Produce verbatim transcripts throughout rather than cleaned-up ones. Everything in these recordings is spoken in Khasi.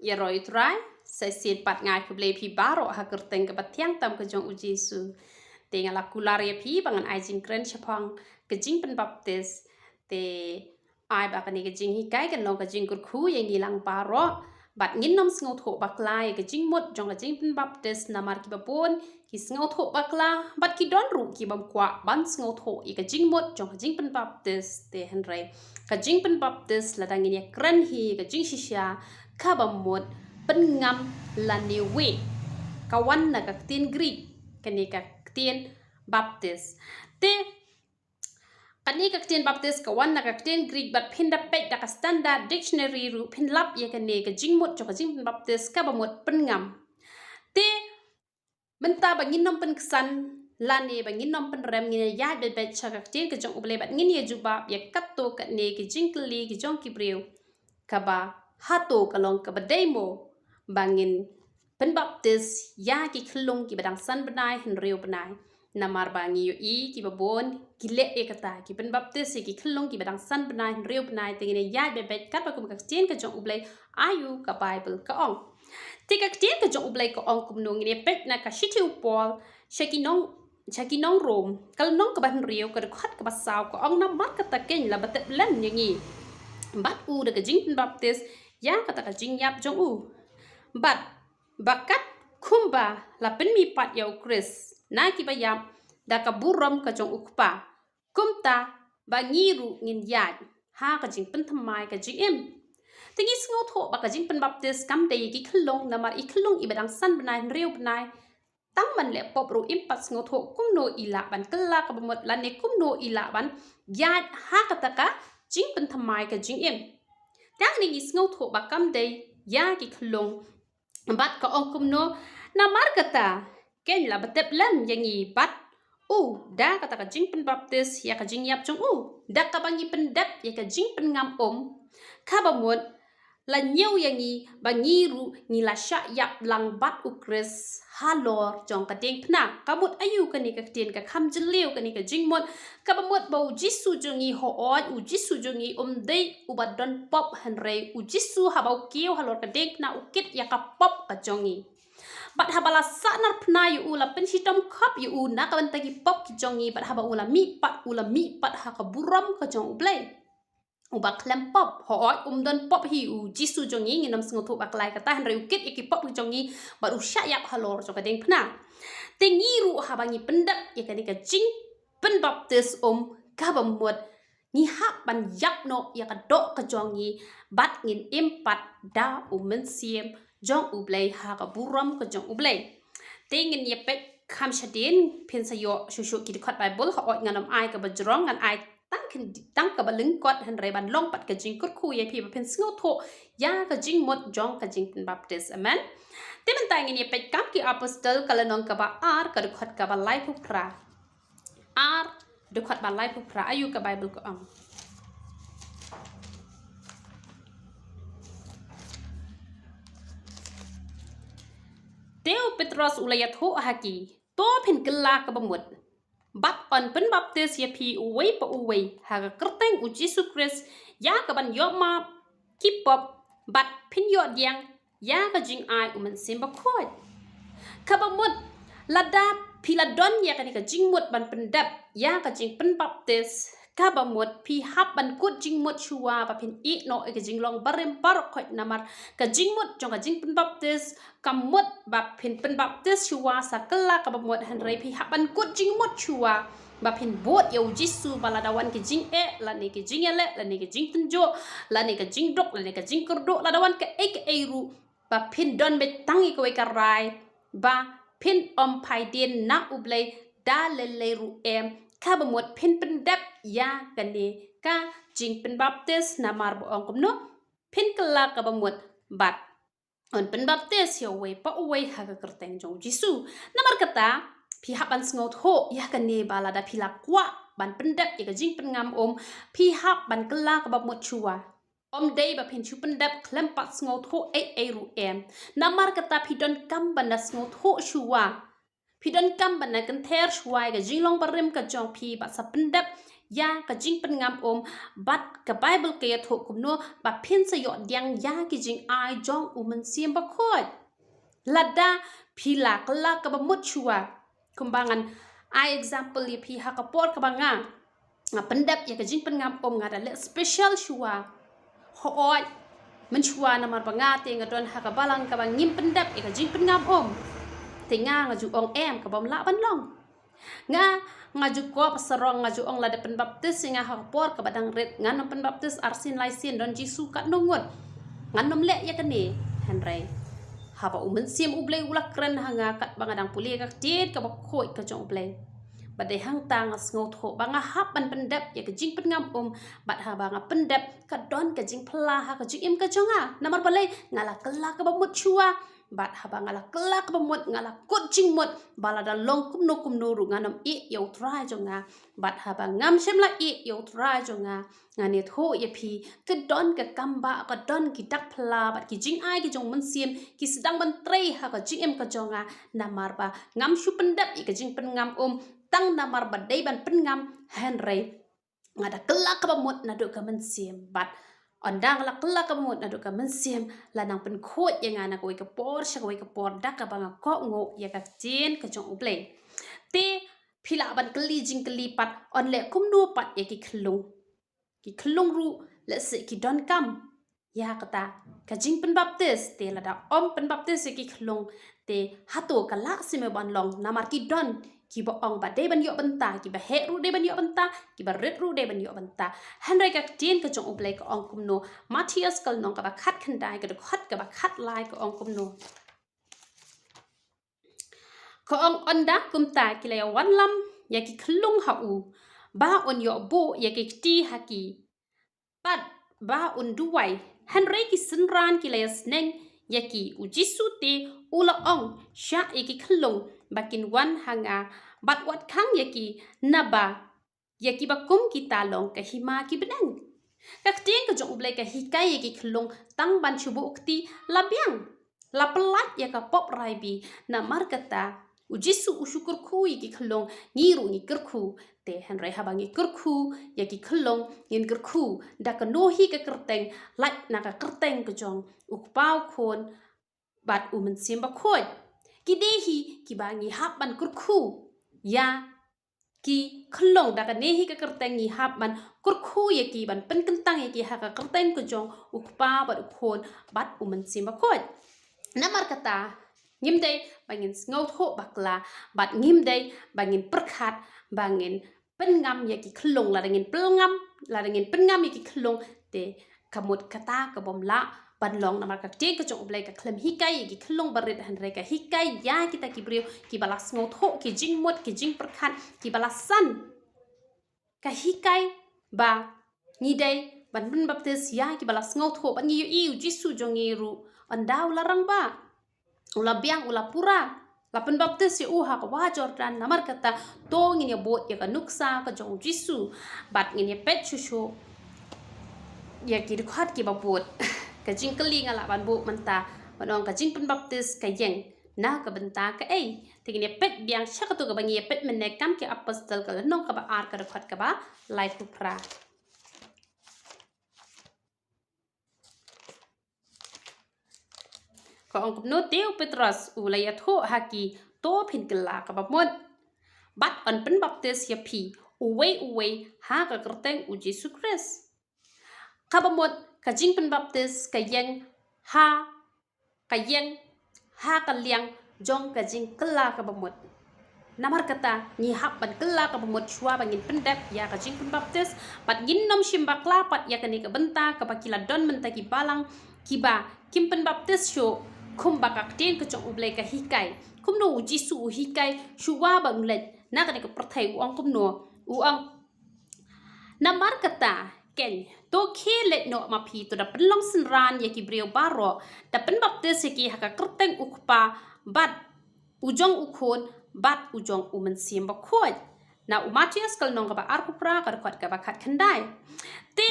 Ïaroh ïa u Trai, sa shisien pat nga ai khublei ïa phi baroh ha ka kyrteng kaba thiang tam ka jong u Jisu. Te nga la kular ïa phi ba ngan ai jingkren shaphang ka jingpynbaptis. Te ai ba kane ka jinghikai kan long ka jingkyrkhu ïa ngi lang baroh. Bad ngin ym sngewthuh bakla ïa ka jingmut jong ka jingpynbaptis namar kiba bun ki sngewthuh bakla, bad ki don ruh ki bym kwah ban sngewthuh ïa ka jingmut jong ka jingpynbaptis. Te hynrei ka jingpynbaptis, lada ngin ïakren hi ka jingshisha, kaba mut pynngam lane weh. Ka wan na ka ktien Greek, kane ka ktien baptis. Te kane ka ktien baptis ka wan na ka ktien Greek, bad phin da peit da ka Standard Dictionary ruh phin lap ïa kane ka jingmut jong ka jingpynbaptis kaba mut pynngam. Te mynta ba ngin ym pynksan lane ba ngin ym pynrem, ngin ïa ïaid beit beit sha ka ktien ka jong U Blei bad ngin ïa jubab ïa katto katne ki jingkylli ki jong ki briew. Kaba hato ka long kaba dei mo ba ngin pynbaptis ïa ki khyllung kiba dang san bnai hynriew bnai? Namar ba ngi ïohi kiba bun ki leh ïa kata, ki pynbaptis ïa ki khyllung kiba dang san bnai hynriew bnai. Te ngin ïa ïaid beit beit katba kum ka ktien ka jong U Blei, aiu ka Baibl ka ong. Te ka ktien ka jong U Blei ka ong kumno, ngin ïa peit na ka shithi u Paul sha ki nong, sha ki nong Rom, ka lynnong kaba hynriew, ka dkhot kaba saw, ka ong, namar kata keiñ la ba tep lem ïa ngi bad u da ka jingpynbaptis ïa kata ka jingïap jong u. Bad ba kat kumba la pynmihpat ïa u Khrist na kiba ïap da ka burom ka jong u Kpa, kumta ba ngi ruh ngin ïaid ha ka jingpynthymmai ka jingim. Te ngi sngewthuh ba ka jingpynbaptis kam dei ïa ki khyllung, namar i khyllung iba dang san bnai hynriew bnai, tang ban leh pop ruh im pat sngewthuh kumno i lah ban kylla kaba mut lane kumno i lah ban ïaid ha kata ka jingpynthymmai ka jingim. Te hangne ngi sngewthuh ba kam dei ïa ki khyllung. Bad ka ong kumno, namar kata keiñ la ba tep lem ïa ngi bad u da kata ka jingpynbaptis ïa ka jingïap jong u, da kaba ngi pyndep ïa ka jingpynngam um, kaba mut la ñiew ïa ngi ba ngi ruh ngi la shah ïap lang bad u Khrist halor jong ka diengphna. Ka mut aiu kane ka ktien ka kham jylliew kane ka jingmut? Kaba mut ba u Jisu jong ngi, hooid, u Jisu jong ngi um dei uba don pop, hynrei u Jisu haba u kiew halor ka diengphna u kit ïa ka pop ka jong ngi. Bad haba la sahnarphna ïa u, la pynshitom khop ïa u na ka bynta ki pop ki jong ngi, bad haba u la mihpat, u la mihpat ha ka burom ka jong U Blei uba khlem pop. Hooid, um don pop hi u Jisu jong ngi, ngin ym sngewthuh bakla ïa kata, hynrei u kit ïa ki pop ki jong ngi bad u shah ïap halor jong ka diengphna. Te ngi ruh haba ngi pyndep ïa kane ka jingpynbaptis um, kaba mut ngi hap ban ïap noh ïa ka doh ka jong ngi bad ngin im pat da u Mynsiem jong U Blei ha ka burom ka jong U Blei. Te ngin ïa peit kham shadien, phin sa ïoh shuh shuh ki dkhot Baibl, hooid ngan ym ai kaba jrong, ngan ai tang khyndi, tang kaba lyngkot, hynrei ban long pat ka jingkyrkhu ïa phi ba phin sngewthuh ïa ka jingmut jong ka jingpynbaptis. Amen. Te mynta ngin ïa peit Kam ki Apostol ka lynnong kaba ar, ka dkhot kaba laiphew phra. Ar, dkhot ba laiphew phra, aiu ka Baibl ka ong. Te u Petros u la ïathuh ha ki, to phin kylla kaba mut bad yn pynbaptis ïa phi uwei pa uwei ha ka kyrteng u Jisu Khrist ïa kaban ïoh map ki pop, bad phin ïoh pdiang ïa ka jingai u Mynsiem Bakhuid. Kaba mut, lada phi la don ïa kane ka jingmut ban pyndep ïa ka jingpynbaptis, kaba mut phi hap ban kut jingmut shuwa ba phin ïeh noh ïa ka jinglong barim baroh khoit, namar ka jingmut jong ka jingpynbaptis ka mut ba phin pynbaptis shuwa sa kylla kaba mut, hynrei phi hap ban kut jingmut shuwa ba phin bud ïa u Jisu, ba lada wan ki jingeh lane ki jingïaleh lane ki jingtynjuh lane ka jingduk lane ka jingkyrduh, lada wan kaei kaei ruh, ba phin don beit tang ïa kawei ka rai, ba phin ym phai dien na U Blei da lei lei ruh em. Kaba mut phin pyndep ïa kane ka jingpynbaptis, namar ba ong kumno, phin kylla kaba mut bad yn pynbaptis ïa uwei pa uwei ha ka kyrteng jong u Jisu. Namar kata, phi hap ban sngewthuh ïa kane ba lada phi la kwah ban pyndep ïa ka jingpynngam um, phi hap ban kylla kaba mut shuwa. Ym dei ba phin shu pyndep khlem pat sngewthuh ei ei ruh em. Namar kata phi donkam ban da sngewthuh shuwa. Phi donkam ban da kynther shuwa ïa ka jinglong barim ka jong phi bad sa pyndep ïa ka jingpynngam um, bad ka Baibl ka ïathuh kumno ba phin sa ïoh pdiang ïa ki jingai jong u Mynsiem Bakhuid. Lada phi la kylla kaba mut shuwa. Kumba ngan ai example ïa phi ha ka por kaba nga, nga pyndep ïa ka jingpynngam um, nga da leh special shuwa. Hooid, mynshuwa namar ba nga te nga don ha ka balang kaba ngim pyndep ïa ka jingpynngam um. Te nga, nga ju ong em, ka bym lah ban long. Nga, nga ju kop sarong, nga ju ong lada pynbaptis ïa nga ha ka por kaba dang rit, ngan ym pynbaptis arsien laisien, don Jisu katno ngut. Ngan ym leh ïa kane, hynrei haba u Mynsiem U Blei u la kren ha nga katba nga dang pule ka ktien kaba khuid ka jong U Blei. Bad dei hangta nga sngewthuh ba nga hap ban pyndep ïa ka jingpynngam um, bad haba nga pyndep ka don ka jingphylla ha ka jingim ka jong nga. Namar balei? Nga la kylla kaba mut shuwa. Bad haba nga la kylla kaba mut, nga la kut jingmut ba lada long kumno kumno ruh ngan ym ïeh ïa U Trai jong nga. Bad haba ngam shym la ïeh ïa U Trai jong nga, ngan ïathuh ïa phi, ka don ka kam ba ka don ki dak phylla bad ki jingai ki jong u Mynsiem ki sdang ban trei ha ka jingim ka jong nga. Namar ba ngam shu pyndep ïa ka jingpynngam um, tang namar ba dei ban pynngam, hynrei nga da kylla kaba mut naduh ka mynsiem. Bad ynda nga la kylla kaba mut naduh ka mynsiem, la nang pynkhuid ïa nga na kawei ka por sha kawei ka por da kaba nga kohnguh ïa ka ktien ka jong U Blei. Te phi lah ban kylli jingkylli pat, yn leh kumno pat ïa ki khyllung? Ki khyllung ruh lehse ki donkam ïa kata ka jingpynbaptis. Te lada ym pynbaptis ïa ki khyllung, te hato ka lah shisha ban long? Namar ki don kiba ong ba dei ban ïoh bynta, kiba heh ruh dei ban ïoh bynta, kiba rit ruh dei ban ïoh bynta. Hynrei ka ktien ka jong U Blei ka ong kumno? Mathaios ka lynnong kaba khatkhyndai, ka dkhot kaba khatlai, ka ong kumno? Ka ong, ynda kumta ki la ïa wanlam ïa ki khyllung ha u, ba un ïoh buh ïa ki kti ha ki, bad ba un duwai. Hynrei ki synran ki la ïa sneng ïa ki. U Jisu te u la ong sha ïa ki khyllung ba kin wan ha nga, bad wat khang ïa ki, naba ïa kiba kum kita long ka hima ki bneng. Ka ktien ka jong U Blei ka hikai ïa ki khyllung tang ban shu buh kti, la biang, la pyllait ïa ka pop raibi. Namar kata, U Jisu u shu kyrkhu ïa ki khyllung, ngi ruh ngi kyrkhu. Te hynrei haba ngi kyrkhu ïa ki khyllung, ngin kyrkhu da kano hi ka kyrteng? Lait na ka kyrteng ka jong U Kpa, U Khun bad U Mynsiem Bakhuid. Ki dei hi kiba ngi hap ban kyrkhu ïa ki khyllung, da kane hi ka kyrteng ngi hap ban kyrkhu ïa ki, ban pynkyntang ïa ki ha ka kyrteng ka jong U Kpa bad U Khun bad U Mynsiem Bakhuid. Namar kata, ngim dei ba ngin sngewthuh bakla, bad ngim dei ba ngin pyrkhat ba ngin pynngam ïa ki khyllung. Lada ngin pynngam, lada ngin pynngam ïa ki khyllung, te ka mut kata ka bym lah ban long. Namar ka ktien ka jong U Blei ka khlem hikai ïa ki khyllung barit, hynrei ka hikai ïa kita ki briew kiba la sngewthuh ki jingmut, ki jingpyrkhat, kiba la san. Ka hikai ba ngi dei ban pynbaptis ïa kiba la sngewthuh. Bad ngi ïohi U Jisu jong ngi ruh, ynda u la rangbah, u la biang, u la pura, la pynbaptis ïa u ha ka wah Jordan. Namar kata, to ngin ïa bud ïa ka nuksa ka jong U Jisu. Bad ngin ïa peit shuh shuh ïa ki dkhot kiba bud. Ka jingkylli nga lah ban buh mynta, ban ong, ka jingpynbaptis ka ïeng na ka bynta kaei? Te ngin ïa peit biang sha kato kaba ngi ïa peit mynne, Kam ki Apostol ka lynnong kaba ar, ka dkhot kaba laiphew phra. Ka ong kumno? Te u Petros u la ïathuh ha ki, to phin kylla kaba mut, bad yn pynbaptis ïa phi uwei uwei ha ka kyrteng U Jisu Khrist. Kaba mut, ka jingpynbaptis ka ïeng ha, ka ïeng ha ka liang jong ka jingkylla kaba mut. Namar kata, ngi hap ban kylla kaba mut shuwa ba ngin pyndep ïa ka jingpynbaptis. Bad ngin nym shim bakla pat ïa kane ka bynta kaba ki la don mynta ki balang kiba kim pynbaptis shuh, kumba ka ktien ka jong U Blei ka hikai. Kumno U Jisu u hikai shuwa ba un leit na kane ka pyrthei? U ong kumno? U ong, namar kata, keiñ, to khie leit noh ma phi, to da pynlong synran ïa ki briew baroh, da pynbaptis ïa ki ha ka kyrteng U Kpa bad U jong U Khun bad U jong U Mynsiem Bakhuid. Na u Mathaios ka lynnong kaba arphew phra, ka dkhot kaba khatkhyndai. Te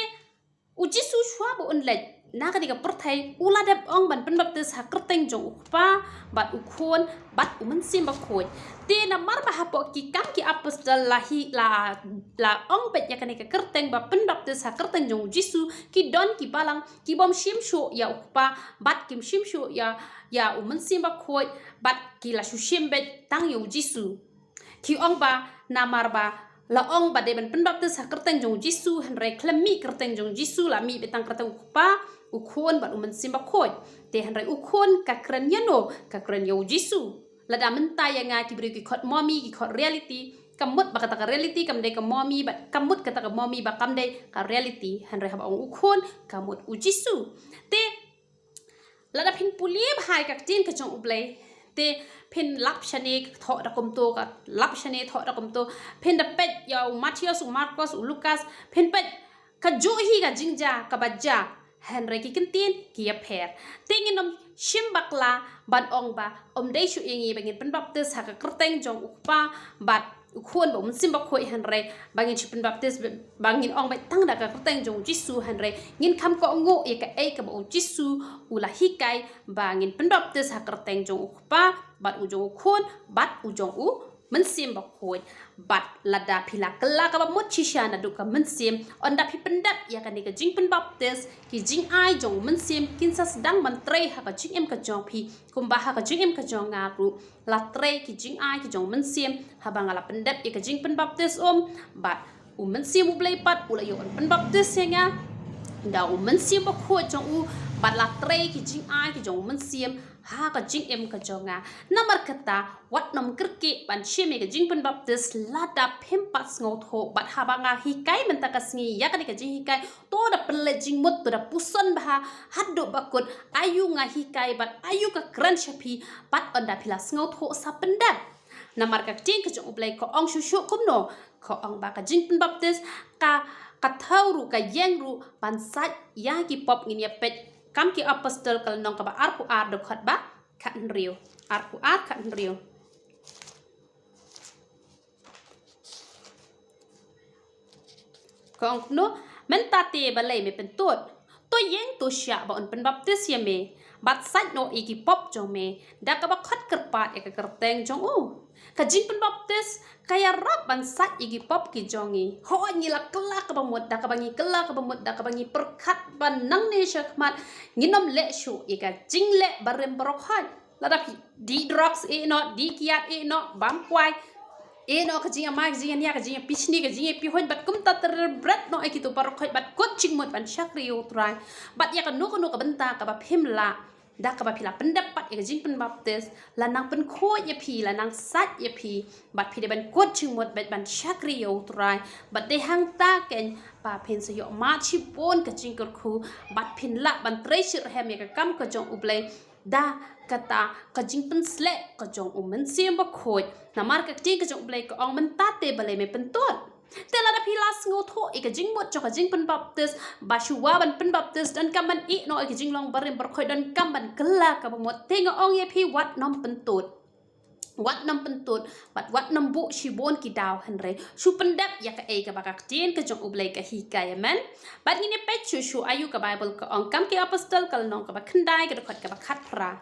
U Jisu shuwa ba un leit, na kane ka pyrthei u la dep ong ban pynbaptis ha kyrteng jong u Kpa bad u Khun bad u Mynsiem Bakhuid. Te namar ba hapoh ki Kam ki Apostol la hi la la ong beit ïa kane ka kyrteng ba pynbaptis ha kyrteng jong u Jisu, ki don ki balang ki bym shim shuh ïa u Kpa bad kim shim shuh ïa ïa u Mynsiem Bakhuid bad ki la shu shim beit tang ïa u Jisu. Ki ong ba namar ba la ong ba dei ban pynbaptis ha kyrteng jong u Jisu, hynrei khlem mih kyrteng jong u Jisu, la mih beit tang kyrteng u Kpa, u Khun bad u Mynsiem Bakhuid. Te hynrei u Khun ka kren ïano? Ka kren ïa u Jisu. Lada mynta ïa nga ki briew ki khot mommy, ki khot reality, ka mut ba kata ka reality kam dei ka mommy, bad ka mut kata ka mommy ba kam dei ka reality. Hynrei haba ong u Khun, ka mut u Jisu. Te lada phin pule bha ïa ka ktien ka jong u Blei, te phin lap shane thoh da kumto, ka lap shane thoh da kumto. Phin da peit ïa u Mathaios, u Markos, u Lukas, phin peit kajuh hi ka jingjia kaba jia, hynrei ki kyntien ki ïapher. Te ngin ym shim bakla ban ong ba ym dei shuh ïa ngi ba ngin pynbaptis ha ka kyrteng jong u Kpa bad u Khun bad u Mynsiem Bakhuid, hynrei ba ngin shu pynbaptis ba ngin ong beit tang da ka kyrteng jong u Jisu, hynrei ngin kham kohnguh ïa kaei kaba u Jisu u la hikai ba ngin pynbaptis ha kyrteng jong u Kpa bad u jong u Khun bad u jong u Mynsiem Bakhuid. Bad lada phi la kylla kaba mut shisha naduh ka mynsiem, ynda phi pyndep ïa kane ka jingpynbaptis, ki jingai jong u Mynsiem kin sa sdang ban trei ha ka jingim ka jong phi, kumba ha ka jingim ka jong nga ruh la trei ki jingai ki jong u Mynsiem haba nga la pyndep ïa ka jingpynbaptis um bad u Mynsiem u Blei pat u la ïoh ban pynbaptis ïa nga da u Mynsiem Bakhuid jong u, bad la trei ki jingai ki jong u Mynsiem ha ka jingim ka jong nga. Namar kata, wat nym kyrkieh ban shim ïa ka jingpynbaptis lada phim pat sngewthuh. Bad haba nga hikai mynta ka sngi ïa kane ka jinghikai, to da pynleit jingmut, to da puson bha haduh ba kut aïu nga hikai bad aïu ka kren sha phi, bad ynda phi la sngewthuh sa pyndep. Namar ka ktien ka jong u Blei ka ong shuh shuh kumno? Ka ong ba ka jingpynbaptis ka, ka thew ruh, ka ïeng ruh ban sait ïa ki pop. Ngin ïa peit Kam ki Apostol ka lynnong kaba arphew ar, dkhot ba khathynriew. Arphew ar, khathynriew. Ka ong kumno? Mynta te balei me pyntud? To ïeng to shah ba un pynbaptis ïa me bad sait noh ïa ki pop jong me da kaba khot kyrpad ïa ka kyrteng jong u. Ka jingpynbaptis ka ïarap ban sait ïa ki pop ki jong ngi. Hooid, ngi la kylla kaba mut, da kaba ngi kylla kaba mut, da kaba ngi pyrkhat ba nangne shakhmat ngin ym leh shuh ïa ka jingleh barim baroh khoit. Lada phi dih drugs, ïeh noh, dih kiad, ïeh noh, bam kwai, ïeh noh ka jingïamai, ka jingïania, ka jingïapishni, ka jingïapihun, bad kumta ter bret noh ïa kito baroh khoit, bad kut jingmut ban shakri ïa u Trai. Bad ïa kano kano ka bynta kaba phim lah, da kaba phi la pyndep pat ïa ka jingpynbaptis, la nang pynkhuid ïa phi, la nang sait ïa phi, bad phi dei ban kut jingmut bad ban shakri ïa u Trai. Bad dei hangta keiñ ba phin sa ïoh mad shibun ka jingkyrkhu, bad phin lah ban trei shitrhem ïa ka kam ka jong u Blei da kata ka jingpynsleh ka jong u Mynsiem Bakhuid. Namar ka ktien ka jong u Blei ka ong, mynta te balei me pyntud? Te lada phi la sngewthuh ïa ka jingmut jong ka jingpynbaptis, ba shuwa ban pynbaptis donkam ban ïeh noh ïa ka jinglong barim baroh khoit, donkam ban kylla kaba mut, te nga ong ïa phi, wat nym pyntud. Wat nym pyntud, bad wat nym buh shibun ki daw, hynrei shu pyndep ïa kaei kaba ka ktien ka jong u Blei ka hikai, amen. Bad ngin ïa peit shuh shuh aïu ka Baibl ka ong, Kam ki Apostol ka lynnong kaba khyndai, ka dkhot kaba khatphra.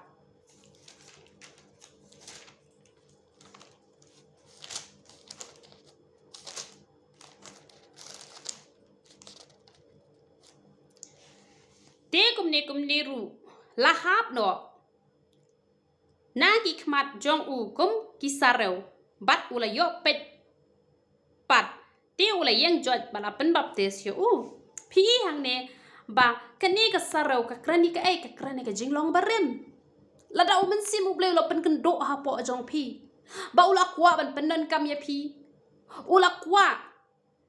Te kumne kumne ruh la hap noh na ki khmat jong u kum ki sarew, bad u la ïoh peit pat, te u la ïeng joit ba la pynbaptis ïa u. Phi i hangne ba kane ka sarew ka kren ïa kaei? Ka kren ïa ka jinglong barim. Lada u Mynsiem u Blei u la pynkynduh hapoh jong phi, ba u la kwah ban pyndonkam ïa phi, u la kwah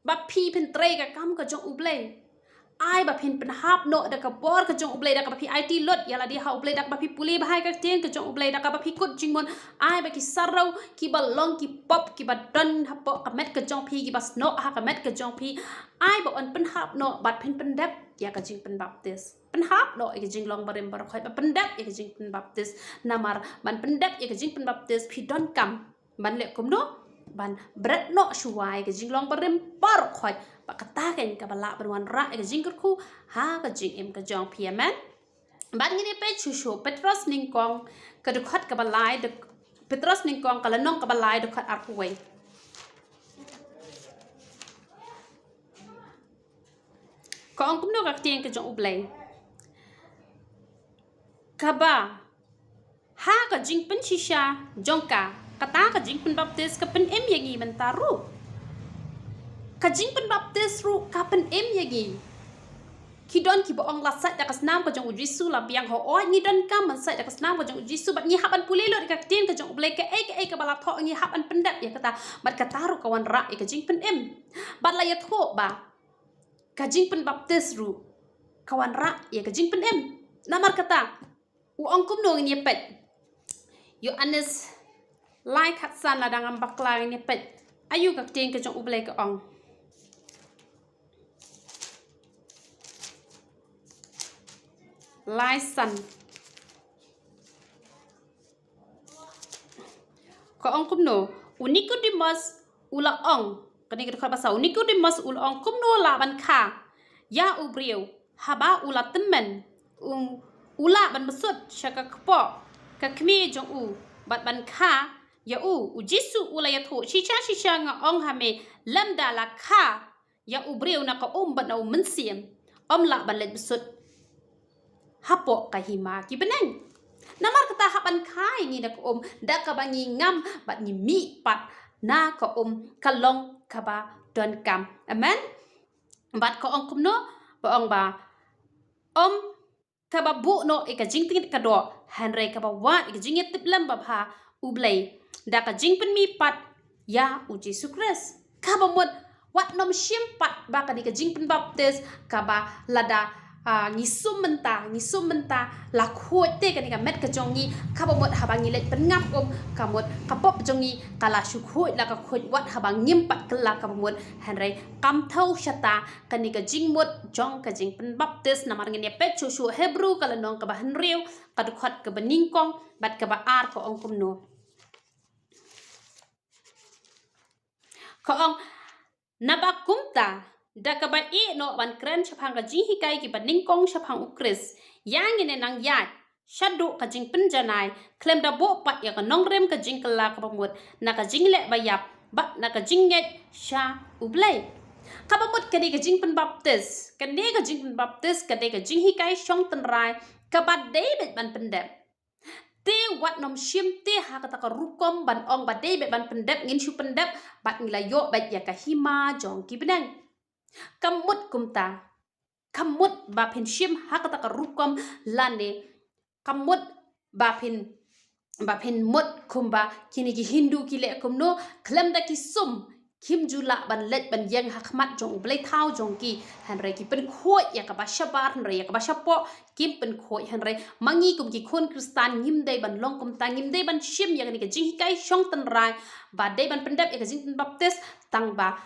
ba phi phin trei ka kam ka jong u Blei, ai ba phin pynhap noh da ka bor ka jong u Blei, da kaba phi aiti lut ïa lade ha u Blei, da kaba phi pule bha ïa ka ktien ka jong u Blei, da kaba phi kut jingmut, ai ba ki sarew kiba long ki pop kiba don hapoh ka met ka jong phi, kiba snoh ha ka met ka jong phi, ai ba yn pynhap noh bad phin pyndep ïa ka jingpynbaptis. Pynhap noh ïa ka jinglong barim baroh khoit bad pyndep ïa ka jingpynbaptis. Namar ban pyndep ïa ka jingpynbaptis phi donkam ban leh kumno? Ban bret noh shuwa ïa ka jinglong barim baroh khoit, Ba kata kein kaba lah ban wanrah ïa ka jingkyrkhu ha ka jingim ka jong phi, amen. Bad ngin ïa peit shuh shuh Petros nyngkong ka dkhot kaba lai, dk-, Petros nyngkong ka lynnong kaba lai dkhot arphew wei. Ka ong kumno ka ktien ka jong U Blei? Kaba ha ka jingpynshisha jong ka, kata ka jingpynbaptis ka pynim ïa ngi mynta ruh. Ka jingpynbaptis ruh ka pynim ïa ngi. Ki don kiba ong la sait da ka snam ka jong U Jisu la biang, hooid ngi donkam ban sait da ka snam ka jong U Jisu, bad ngi hap ban pule lut ïa ka ktien ka jong U Blei, kaei kaei kaba la thoh ngi hap ban pyndep ïa kata, bad kata ruh ka wanrah ïa ka jingpynim. Bad la ïathuh ba ka jingpynbaptis ruh ka wanrah ïa ka jingpynim. Namar kata u ong kumno, ngin ïa peit Ïoannis lai khatsan, lada ngam bakla ngin ïa peit aïu ka ktien ka jong U Blei ka ong. Lai san. Ka ong kumno, u Nikodemos u la ong, kane ka dkhot ba saw, u Nikodemos u la ong, kumno lah ban kha ïa u briew haba u la tymmen, u, u lah ban bsut sha ka kpoh ka kmie jong u bad ban kha ïa u. U Jisu u la ïathuh, shisha shisha nga ong ha me, lymda la kha ïa u briew na ka um bad na u mynsiem, ym lah ban leit bsut hapoh ka hima ki bneng. Namar kata hap ban kha ïa ngi na ka um da kaba ngi ngam bad ngi mih pat na ka um, ka long kaba donkam. Amen. Bad ka ong kumno, ba ong ba, ym kaba buh noh ïa ka jingtngit ka doh, hynrei kaba wad ïa ka jingïatiplem babha U Blei da ka jingpynmih pat ïa U Jisu Khrist. Kaba mut wat nym shim pat ba kane ka jingpynbaptis kaba lada, ah, ngi sum mynta, ngi sum mynta, la khuid te kane ka met ka jong ngi, kaba mut haba ngi leit pynngam um, ka mut ka pop jong ngi ka la shu khuid la ka khuid wat haba ngim pat kylla, kaba mut, hynrei kam thew shata kane ka jingmut jong ka jingpynbaptis. Namar ngin ïa peit shuh shuh Hebru ka lynnong kaba hynriew, ka dkhot kaba nyngkong bad kaba ar, ka ong kumno. Ka ong, naba kumta da kaba ïeh noh ban kren shaphang ka jinghikai kiba nyngkong shaphang U Khrist, ïa ngin nang ïaid shaduh ka jingpynjanai, khlem da buh pat ïa ka nongrim ka jingkylla, kaba mut na ka jingleh ba ïap bad na ka jingngeit sha U Blei. Kaba mut kane ka jingpynbaptis, kane ka jingpynbaptis, kane ka jinghikai shong tynrai, kaba dei beit ban pyndep. Te wat nym shim te ha kata ka rukom ban ong ba dei beit ban pyndep, ngin shu pyndep bad ngi la ïoh beit ïa ka hima jong ki bneng. Kam mut kumta. Kam mut ba phin shim ha kata ka rukom, lane kam mut ba phin, ba phin mut kumba kine ki Hindu ki leh kumno, khlem da ki sum kim ju lah ban leit ban ïeng ha khmat jong U Blei thaw jong ki, hynrei ki pynkhuid ïa kaba shabar, hynrei ïa kaba shapoh kim pynkhuid. Hynrei ma ngi kum ki khun Khristan ngim dei ban long kumta, ngim dei ban shim ïa kane ka jinghikai shong tynrai ba dei ban pyndep ïa ka jingpynbaptis, tang ba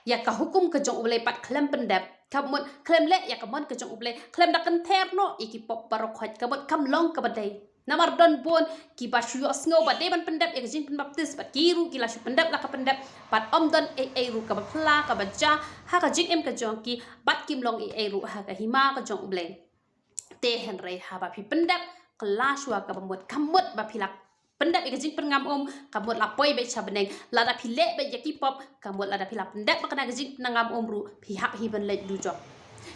ïa ka hukum ka jong U Blei pat khlem pyndep, ka mut khlem leh ïa ka mon ka jong U Blei, khlem da kynther noh ïa ki pop baroh khoit, ka mut kam long kaba dei. Namar don bun kiba shu ïohsngew ba dei ban pyndep ïa ka jingpynbaptis, bad ki ruh ki la shu pyndep la ka pyndep, bad ym don ei ei ruh kaba phylla kaba jia ha ka jingim ka jong ki, bad kim long ei ei ruh ha ka hima ka jong U Blei. Te hynrei haba phi pyndep, kylla shuwa kaba mut, kam mut ba phi la pyndep ïa ka jingpynngam um, ka mut la poi beit sha bneng. Lada phi leh beit ïa ki pop, ka mut lada phi la pyndep ba kane ka jingpynngam um ruh, phi hap hi ban leit dujok.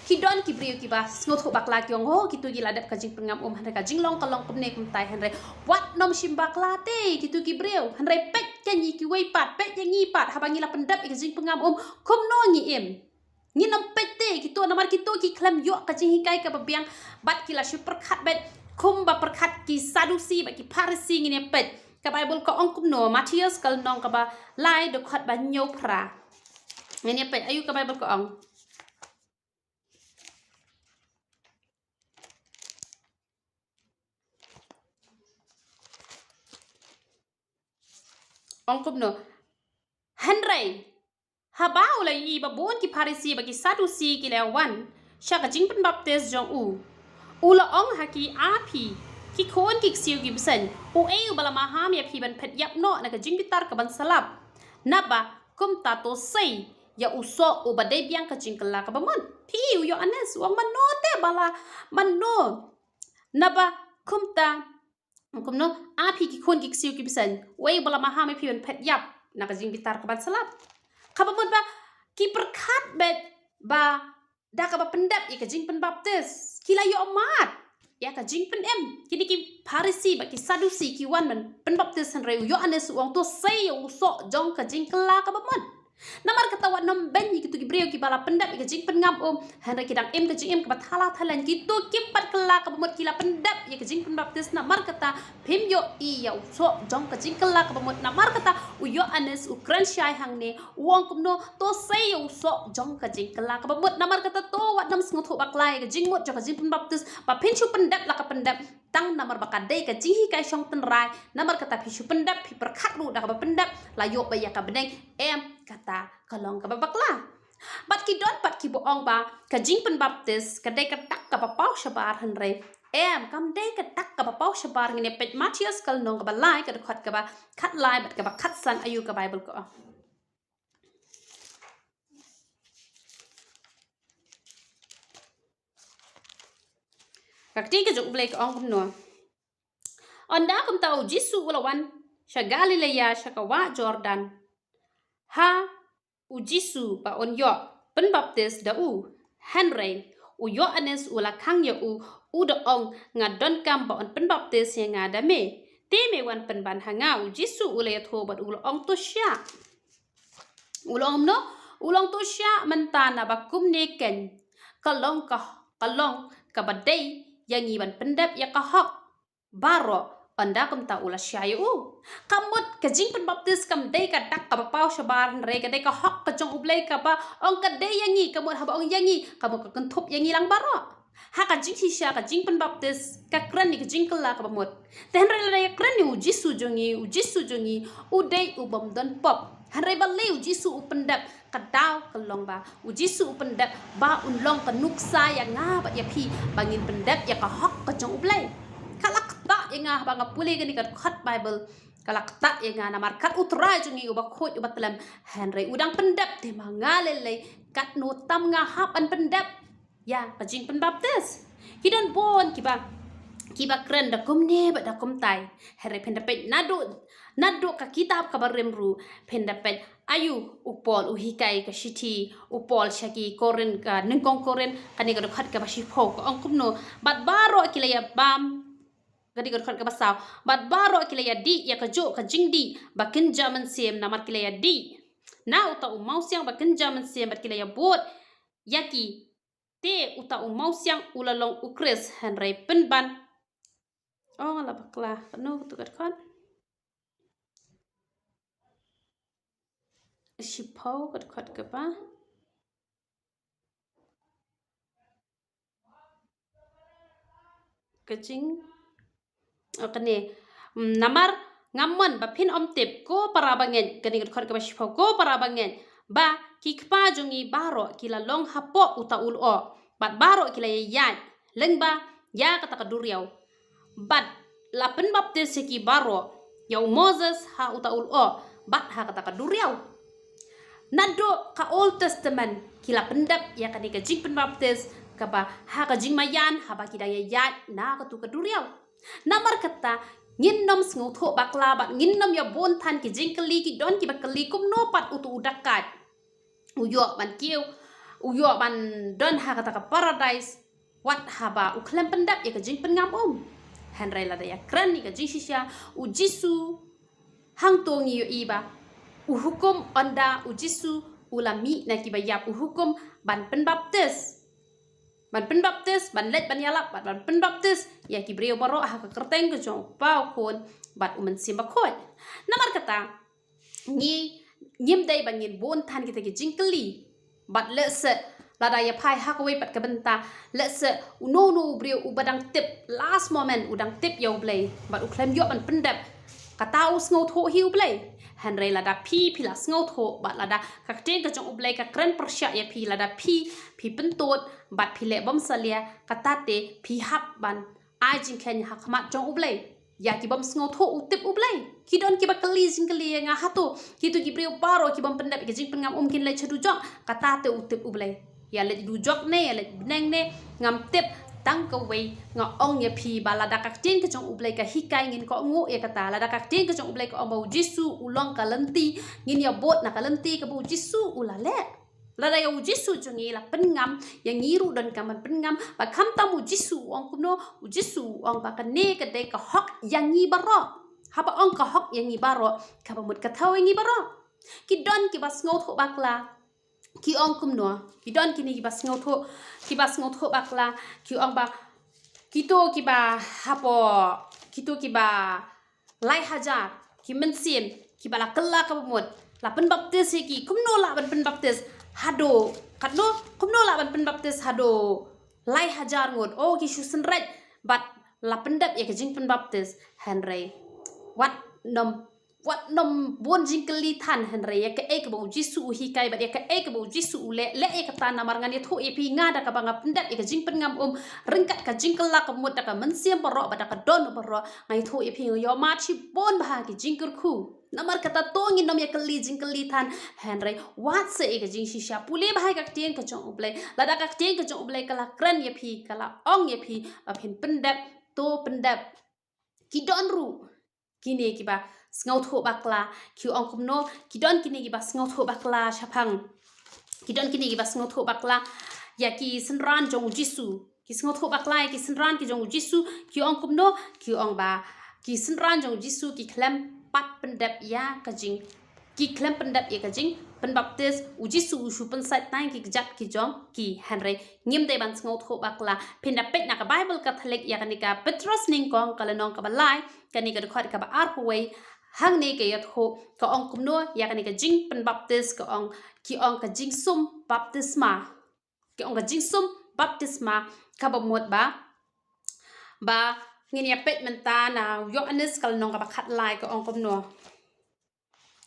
Ki don ki briew kiba sngewthuh bakla, ki ong, oh, kito ki la dep ka jingpynngam um, hynrei ka jinglong ka long kumne kumtai, hynrei wat nym shim bakla te kito ki briew, hynrei peit ïa ngi kiwei pat, peit ïa ngi pat, haba ngi la pyndep ïa ka jingpynngam um, kumno ngi im. Ngin ym peit te kito, namar kito ki khlem ïoh ka jinghikai kaba biang, bad ki la shu pyrkhat beit kumba pyrkhat ki Sadusi bad ki Pharisi. Ngin ïa peit ka Baibl ka ong kumno, Mathaios ka lynnong kaba lai, dkhot ba hynñiew phra. Ngin ïa peit aïu ka Baibl ka ong. Ong kumno, hynrei haba u la ïohi ba bun ki Pharisi bad ki Sadusi ki la wan sha ka jingpynbaptis jong u, u la ong ha ki, a phi ki khun ki ksiew ki bseiñ, uei uba la maham ïa phi ban phet ïap noh na ka jingbitar ka ban sa lap? Naba kumta to sei ïa u soh uba dei biang ka jingkylla kaba mut. Phi i u Ïoannis u ong mano te ba la, mano. Naba kumta, kumno, a phi ki khun ki ksiew ki bseiñ, wei ba la maham ïa phi ban phet ïap na ka jingbitar kaban slap. Kaba mut ba ki pyrkhat beit ba da kaba pyndep ïa ka jingpynbaptis ki la ïoh mad ïa ka jingpynim. Kine ki Pharisi bad ki Sadusi ki wan ban pynbaptis, hynrei u Ïoannis u ong to sei ïa u soh jong ka jingkylla kaba mut. Namar kata wat nym beiñ ïa kito ki briew kiba la pyndep ïa ka jingpynngam um, hynrei ki dang im ka jingim kaba thala thalaiñ. Kito kim pat kylla kaba mut ki la pyndep ïa ka jingpynbaptis, namar kata phim ïohi ïa u soh jong ka jingkylla kaba mut. Namar kata u Ïoannis u kren shai hangne, u ong kumno, to sei ïa u soh jong ka jingkylla kaba mut. Namar kata to wat nym sngewthuh bakla ïa ka jingmut jong ka jingpynbaptis ba phin shu pyndep la ka pyndep tang namar ba ka dei ka jinghikai shong tynrai. Namar kata phi shu pyndep, phi pyrkhat ruh da kaba pyndep la ïoh ba ïa ka bneng, em, kata ka long kaba bakla. Bad ki don pat kiba ong ba ka jingpynbaptis ka dei ka dak kaba paw shabar, hynrei em, kam dei ka dak kaba paw shabar. Ngin ïa peit Mathaios ka lynnong kaba lai, ka dkhot kaba khatlai bad kaba khatsan, aïu ka Baibl ka ong. Ka ktien ka jong U Blei ka ong kumno. Ynda kumta u Jisu u la wan sha Galilea sha ka wah Jordan. Ha u Jisu ba un ïoh pynbaptis da u. Hynrei u Ïoannis u la khang ïa u, u da ong, nga donkam ba un pynbaptis ïa nga da me, te me wan pynban ha nga? U Jisu u la ïathuh bad u la ong to shah. U la ong kumno? U la ong to shah mynta, naba kumne keiñ ka long ka, ka long kaba dei ïa ngi ban pyndep ïa ka hok baroh. Ynda kumta u la shah ïa u. Ka mut ka jingpynbaptis kam dei ka dak kaba paw shabar, hynrei ka dei ka hok ka jong U Blei kaba ong ka dei ïa ngi. Ka mut haba ong ïa ngi, ka mut ka kynthup ïa ngi lang baroh. Ha ka jingshisha ka jingpynbaptis ka kren ïa ka jingkylla kaba mut. Te hynrei lada ïa kren ïa u Jisu jong ngi, u Jisu jong ngi u dei u bym don pop. Hynrei balei u Jisu u pyndep? Ka daw ka long ba u Jisu u pyndep ba un long ka nuksa ïa nga bad ïa phi, ba ngin pyndep ïa ka hok ka jong U Blei. Ka la ktah ïa nga haba nga pule kane ka dkhot Baibl. Ka la ktah ïa nga namar kat u Trai jong ngi uba khuid uba tlem, hynrei u dang pyndep te ma nga lei lei, katno tam nga hap ban pyndep ïa ka jingpynbaptis. Ki don bun kiba, kiba kren da kumne bad da kumtai. Hynrei phin da peit naduh, naduh ka kitab kaba rim ruh, phin da peit aïu u Paul u hikai ka shithi u Paul sha ki Korinth, ka nyngkong Korinth, kane ka dkhot kaba shiphew, ka ong kumno, bad baroh ki la ïa bam, kane ka dkhot kaba saw, bad baroh ki la ïa dih ïa kajuh ka jingdih ba kynja mynsiem, namar ki la ïa dih na uta u mawsiang ba kynja mynsiem, bad ki la ïa bud ïa ki, te uta u mawsiang u la long u Khrist. Hynrei pynban, oh, nga la bakla, kano katu ka dkhot? Shiphew ka dkhot kaba, ka jing, oh, kane, mm, namar ngam mon ba phin ym tip, ko para bangeit, kane ka dkhot kaba shiphew, ko para bangeit, ba ki kpa jong ngi baroh ki la long hapoh uta u lyoh, bad baroh ki la ïaid lyngba ïa kata ka duriaw. Bad la pynbaptis ïa ki baroh, ïa u Moses ha uta u lyoh bad ha kata ka duriaw. Naduh ka Old Testament ki la pyndep ïa kane ka jingpynbaptis kaba ha ka jingmaïan haba ki dang ïaid na katu ka duriaw. Namar kata ngin nym sngewthuh bakla bad ngin nym ïa bun than ki jingkylli. Ki don kiba kylli kumno pat utu u dakaid u ïoh ban kiew, u ïoh ban don ha kata ka paradise wat haba u khlem pyndep ïa ka jingpynngam um. Hynrei lada ïa kren ïa ka jingshisha, u Jisu, hangto ngi ïohi ba u hukum, ynda u Jisu u la mih na kiba ïap, u hukum ban pynbaptis, ban pynbaptis, ban leit ban ïalap bad ban pynbaptis ïa ki briew baroh ha ka kyrteng ka jong u Kpa, u Khun bad u Mynsiem Bakhuid. Namar kata ngi, ngim dei ba ngin bun than kita ki jingkylli. Bad lehse lada ïa phai ha kawei pat ka bynta, lehse uno uno u briew uba dang tip, last moment u dang tip ïa U Blei bad u khlem ïoh ban pyndep, kata u sngewthuh hi U Blei. Hynrei lada phi, phi la sngewthuh bad lada ka ktien ka jong U Blei ka kren pyrshah ïa phi, lada phi, phi pyntud bad phi leh bymsalia, kata te phi hap ban ai jingkheiñ ha khmat jong U Blei. Ïa ki bym sngewthuh u tip U Blei. Ki don kiba kylli jingkylli ïa nga, hato kito ki briew baroh ki bym pyndep ïa ka jingpynngam um kin leit sha dujok? Kata te u tip U Blei. Ïa leit dujok ne ïa leit bneng ne, ngam tip. Tang kawei nga ong ïa phi ba lada ka ktien ka jong U Blei ka hikai, ngin kohnguh ïa kata. Lada ka ktien ka jong U Blei ka ong ba U Jisu u long ka lynti, ngin ïa bud na ka lynti kaba U Jisu u la leh. Lada ïa U Jisu jong ngi la pynngam, ïa ngi ruh donkam ban pynngam. Ba khamtam U Jisu u ong kumno? U Jisu u ong ba kane ka dei ka hok ïa ngi baroh. Haba ong ka hok ïa ngi baroh, kaba mut ka thew ïa ngi baroh. Ki don kiba sngewthuh bakla. Ki ong kumno? Ki don kine kiba sngewthuh, kiba sngewthuh bakla. Ki ong ba kito kiba hapoh, kito kiba lai hajar ki mynsiem kiba la kylla kaba mut, la pynbaptis ïa ki. Kumno lah ban pynbaptis haduh katno? Kumno lah ban pynbaptis haduh lai hajar ngut? Oh, ki shu synreit bad la pyndep ïa ka jingpynbaptis. Hynrei wat nym, wat nym bun jingkylli than, hynrei ïa kaei kaba U Jisu u hikai bad ïa kaei kaba U Jisu u leh, leh ïa kata. Namar ngan ïathuh ïa phi, nga da kaba nga pyndep ïa ka jingpynngam um ryngkat ka jingkylla kaba mut da ka mynsiem baroh bad da ka dohnud baroh, nga ïathuh ïa phi, nga ïohmad shibun bha ki jingkyrkhu. Namar kata to ngin nym ïa kylli jingkylli than, hynrei wat sa ïa ka jingshisha, pule bha ïa ka ktien ka jong U Blei. Lada ka ktien ka jong U Blei ka la kren ïa phi, ka la ong ïa phi ba phin pyndep, to pyndep. Ki don ruh kine kiba sngewthuh bakla. Ki ong kumno? Ki don kine kiba sngewthuh bakla shaphang, ki don kine kiba sngewthuh bakla ïa ki synran jong U Jisu. Ki sngewthuh bakla ïa ki synran ki jong U Jisu. Ki ong kumno? Ki ong ba ki synran jong U Jisu ki khlem pat pyndep ïa ka jing, ki khlem pyndep ïa ka jingpynbaptis. U Jisu u shu pynsait tang ki kjat ki jong ki. Hynrei ngim dei ban sngewthuh bakla. Phin da peit na ka Baibl Katholik, ïa kane ka Petros nyngkong, ka lynnong kaba lai, kane ka dkhot kaba arphew wei. Hangne ka ïathuh, ka ong kumno ïa kane ka jingpynbaptis? Ka ong, ki ong ka jingsum baptisma. Ki ong ka jingsum baptisma, kaba mut ba, ba ngin ïa peit mynta na u Ïoannis ka lynnong kaba khatlai, ka ong kumno.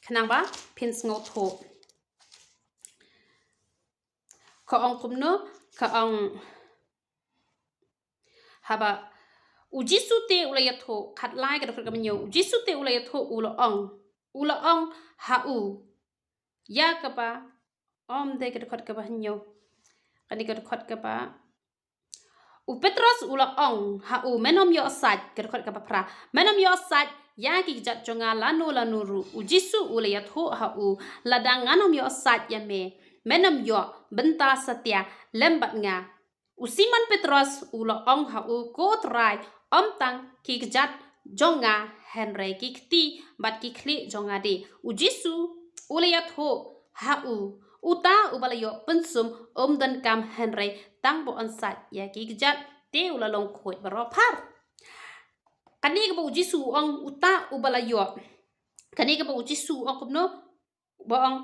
Khnang ba phin sngewthuh. Ka ong kumno? Ka ong, haba U Jisu te u la ïathuh, khatlai ka dkhot kaba hynñiew, U Jisu te u la ïathuh, u la ong, u la ong ha u, ïa kaba, ym dei ka dkhot kaba hynñiew, kane ka dkhot kaba, u Petros u la ong ha u, men ym ïoh sait, ka dkhot kaba phra, men ym ïoh sait ïa ki kjat jong nga lano lano ruh. U Jisu u la ïathuh ha u, lada ngan ym ïoh sait ïa me, men ym ïoh bynta satia lem bad nga. U Simon Petros u la ong ha u, ko Trai, ym tang ki kjat jong nga, hynrei ki kti bad ki khlieh jong nga de. U Jisu u la ïathuh ha u, uta uba la ïoh pynsum um donkam hynrei tang ba un sait ïa ki kjat, te u la long khuid baroh phar. Kane kaba U Jisu u ong uta uba la ïoh, kane kaba U Jisu u ong kumno? Ba ong,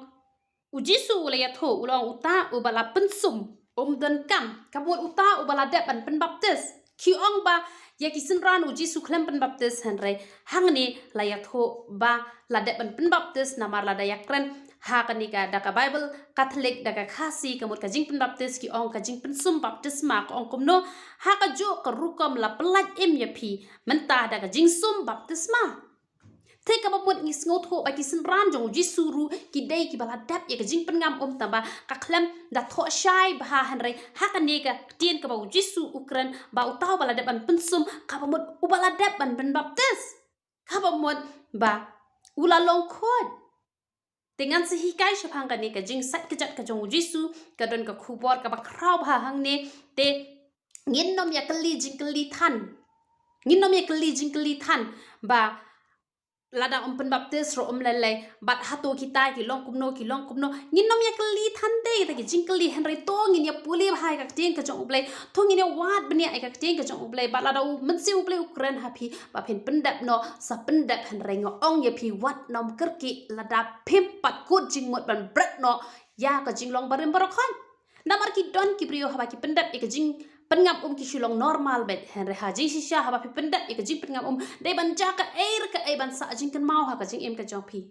U Jisu u la ïathuh, u la ong uta uba la pynsum um donkam, kaba mut uta uba la dep ban pynbaptis. Ki ong ba ïa ki synran U Jisu khlem pynbaptis, hynrei hangne la ïathuh ba la dep ban pynbaptis. Namar lada ïakren ha kane ka, da ka Baibl Katholik, da ka Khasi, ka mut ka jingpynbaptis ki ong ka jingpynsum baptisma. Ka ong kumno? Ha kajuh ka rukom la pyllait im ïa phi mynta da ka jingsum baptisma. Te kaba mut ngi sngewthuh ba ki synran jong U Jisu ruh ki dei kiba la dep ïa ka jingpynngam um, tangba ka khlem da thoh shai bha. Hynrei ha kane ka ktien kaba U Jisu u kren ba uta uba la dep ban pynsum, kaba mut uba la dep ban pynbaptis, kaba mut ba u la long khuid. Te ngan sa hikai shaphang kane ka jingsait kjat ka jong U Jisu, ka don ka khubor kaba khraw bha hangne. Te ngin nym ïa kylli jingkylli than. Ngin nym ïa kylli jingkylli than ba lada um pynbaptis ruh um lei lei, bad hato kita ki long kumno, ki long kumno. Ngin nym ïa kylli than de kita ki jingkylli, hynrei to ngin ïa pule bha ïa ka ktien ka jong U Blei. To ngin ïa wad bniah ïa ka ktien ka jong U Blei. Bad lada U Mynsiem U Blei u kren ha phi ba phin pyndep noh, sa pyndep, hynrei nga ong ïa phi, wat nym kyrkieh lada phim pat kut jingmut ban bret noh ïa ka jinglong barim baroh khoit. Namar ki don ki briew haba ki pyndep ïa ka jing, pynngam um ki shu long normal beit. Hynrei ha jingshisha haba phi pyndep ïa ka jingpynngam um, dei ban jia kaei re kaei ban sah jingkynmaw ha ka jingim ka jong phi.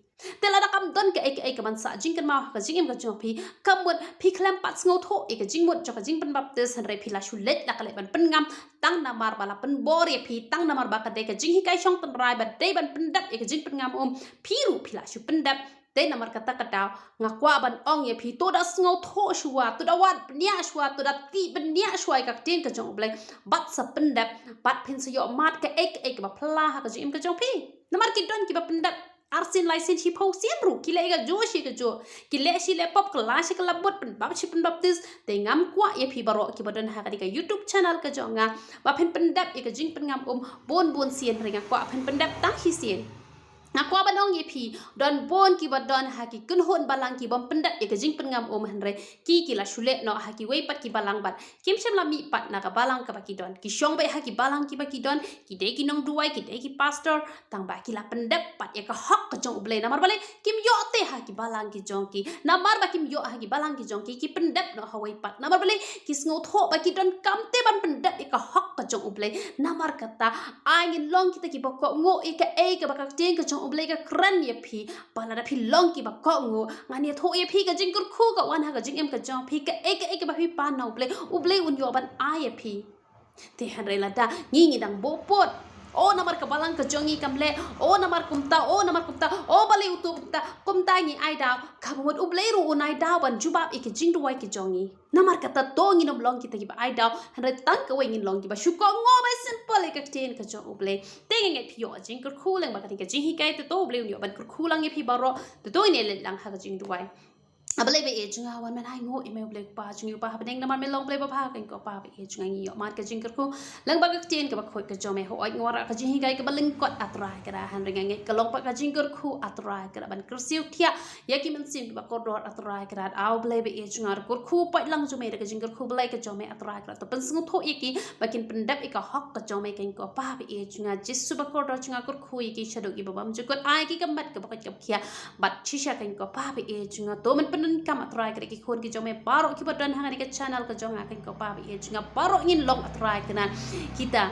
Te lada kam don kaei kaei kaban sah jingkynmaw ha ka jingim ka jong phi, ka mut phi khlem pat sngewthuh ïa ka jingmut jong ka jingpynbaptis, hynrei phi la shu leit la ka leit ban pynngam, tang namar ba la pynbor ïa phi, tang namar ba ka dei ka jinghikai shong tynrai ba dei ban pyndep ïa ka jingpynngam um, phi ruh phi la shu pyndep. Te namar kata ka daw nga kwah ban ong ïa phi, to da sngewthuh shuwa, to da wad bniah shuwa, to da tih bniah shuwa ïa ka ktien ka jong U Blei, bad sa pyndep, bad phin sa ïoh mad kaei kaei kaba phylla ha ka jingim ka jong phi. Namar ki don kiba pyndep arsien laisien shiphew sien ruh, ki leh ïa ka juh shi ka juh, ki leh shi leh pop, kylla shi kylla bud, pynbap shi pynbaptis. Te ngam kwah ïa phi baroh kiba don ha kane ka YouTube channel ka jong nga ba phin pyndep ïa ka jingpynngam um bun bun sien, hynrei nga kwah phin pyndep tang shisien. Nga kwah ban ong ïa phi, don bun kiba don ha ki kynhun balang kibym pyndep ïa ka jingpynngam um, hynrei ki ki la shu leh noh ha kiwei pat ki balang bad kim shym la mih pat na ka balang kaba ki don. Ki shong beit ha ki balang kiba ki don, ki dei ki nongduwai, ki dei ki pastor, tang ba ki la pyndep pat ïa ka hok ka jong U Blei. Namar balei? Kim ïoh te ha ki balang ki jong ki. Namar ba kim ïoh ha ki balang ki jong ki, ki pyndep noh ha wei pat. Namar balei? Ki sngewthuh ba ki donkam te ban pyndep ïa ka hok ka jong U Blei. Namar kata, ai ngin long kita kiba kohnguh ïa kaei kaba ka ktien ka jong U Blei ka kren ïa phi. Ba lada phi long kiba kohnguh, ngan ïathuh ïa phi ka jingkyrkhu ka wan ha ka jingim ka jong phi, kaei kaei kaba phi pan na U Blei, U Blei un ïoh ban ai ïa phi. Te hynrei lada ngi ngi dang buh pud, o namar ka balang ka jong ngi kam leh, o namar kumta, o namar kumta, o balei uto kumta, kumta ngi ai daw, kaba mut U Blei ruh un ai daw ban jubab ïa ki jingduwai ki jong ngi. Namar kata to ngin ym long kita kiba ai daw, hynrei tang kawei ngin long kiba shu kohnguh, ba simple ïa ka ktien ka jong U Blei. Te nga ngeit phi ïoh jingkyrkhu lyngba kane ka jinghikai, te to U Blei un ïoh ban kyrkhu lang ïa phi baroh. Te to ngin ïa leit lang ha ka jingduwai. A Blei ba ïeit jong nga, wan men ainguh ïa me U Blei Kpa jong ngi, U Kpa hapdeng, namar me long Blei ba bha, kane ko Kpa ba ïeit jong nga, ngi ïoh mad ka jingkyrkhu lyngba ka ktien kaba khuid ka jong me. Hooid nga wanrah ka jinghikai kaba lyngkot, A Trai Kynrad, hynrei nga ngeit ka long pat ka jingkyrkhu, A Trai Kynrad, ban kyrsiew thiah ïa ki mynsiem kiba kordor, A Trai Kynrad. A Blei ba ïeit jong nga, kyrkhu pait lang jong me da ka jingkyrkhu Blei ka jong me, A Trai Kynrad, to pynsngewthuh ïa ki ba kin pyndep ïa ka hok ka jong me, kane ko Kpa ba ïeit jong nga. Jisu ba kordor jong nga, kyrkhu ïa ki shaduh kiba bymjukut, ai ki ka met kaba koit kaba khiah. Bad shisha kane ko Kpa ba ïeit jong nga, to men pyndonkam, A Trai Kynrad, ki khun ki jong me baroh kiba don ha kane ka channel ka jong nga, kane ko Kpa ba ïeit jong nga, baroh ngin long, A Trai Kynrad, kita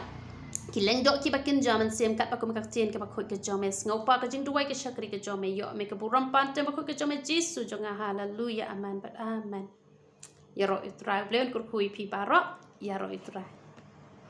ki lyngdoh kiba kynja mynsiem katba kum ka ktien kaba khuid ka jong me. Sngewbha ka jingduwai ka shakri ka jong me, ïoh me ka burom, pan tem ba khuid ka jong me, Jisu jong nga. Haleluya, amen bad amen. Ïaroh ïa U Trai, U Blei un kyrkhu ïa phi baroh. Ïaroh ïa U Trai.